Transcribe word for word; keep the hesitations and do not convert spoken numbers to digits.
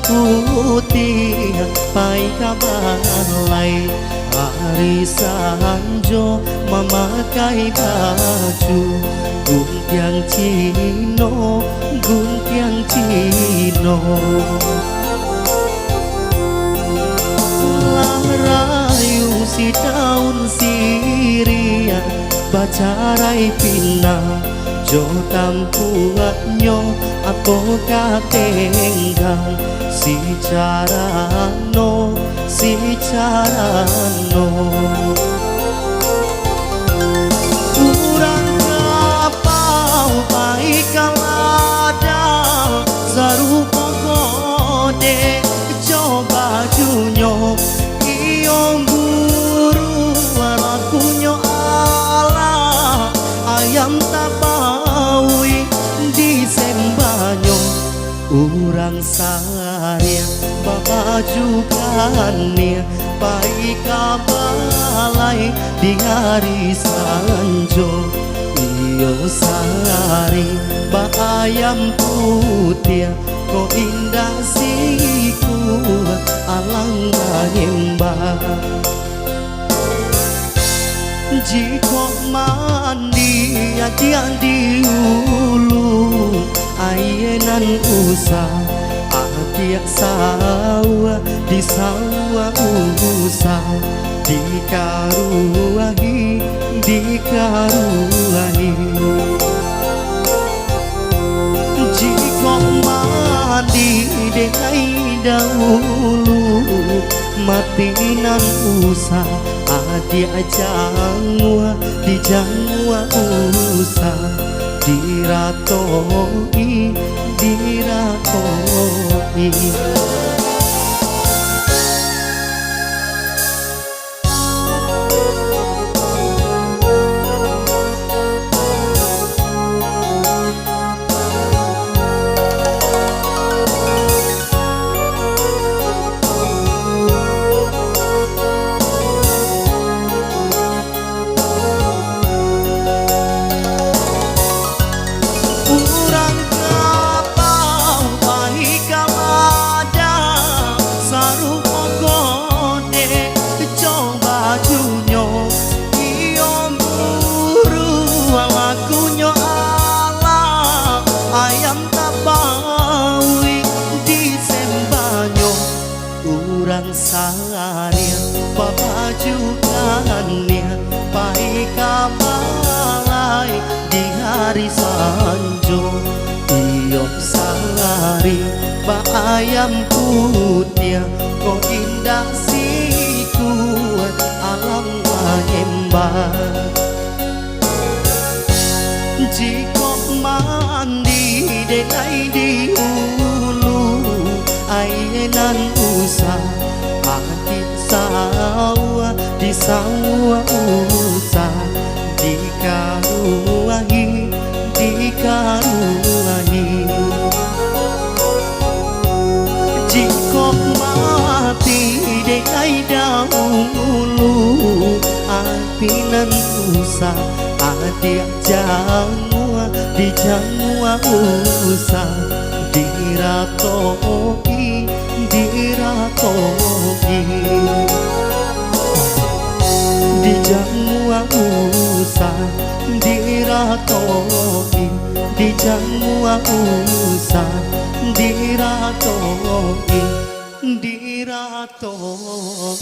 putiah, pai ka balai. Ari sanjo mamakai baju guntiang Cino, guntiang Cino. Lah rayu sitaun siriah, bacarai pinang jo tampuaknyo, apo ka tenggang si carano, si carano. Urang kapau pai ka ladang, sarupo kode jo bajunyo, iyo guru lakunyo, alah, ayam tabauik disembahnyo. Urang sariah babaju kaniah, pai ka balai di ari sanjo. Iyo sari baayam putiah, ko indak sikua alang manyembah. Jikok mandi adiak di ulu, aia nan usah adiak sauah, disauah usah dikaruahi, dikaruahi. Jikok mandi dek lai daulu, mati nan usah adiak janguah, dijanguah usah diratoi, diratoi. Urang kapau pai ka ladang, sarupo kode jo bajunyo, iyo guru lakunyo, alah, ayam tabauik disembahnyo. Urang sariah babaju kaniah, pai ka balai di ari sanjo. Iyo sari baayam putiah, ko indak sikua alang manyembah. Jikok mandi dek lai di ulu, aia nan usah adiak sauah, disauah usah dikaruahi, dikaruahi. Jikok mati dek lai daulu, ati nan usah adiak janguah, dijanguah usah diratoi, diratoi. Dijanguah usah diratoi, dijanguah usah diratoi, diratoi.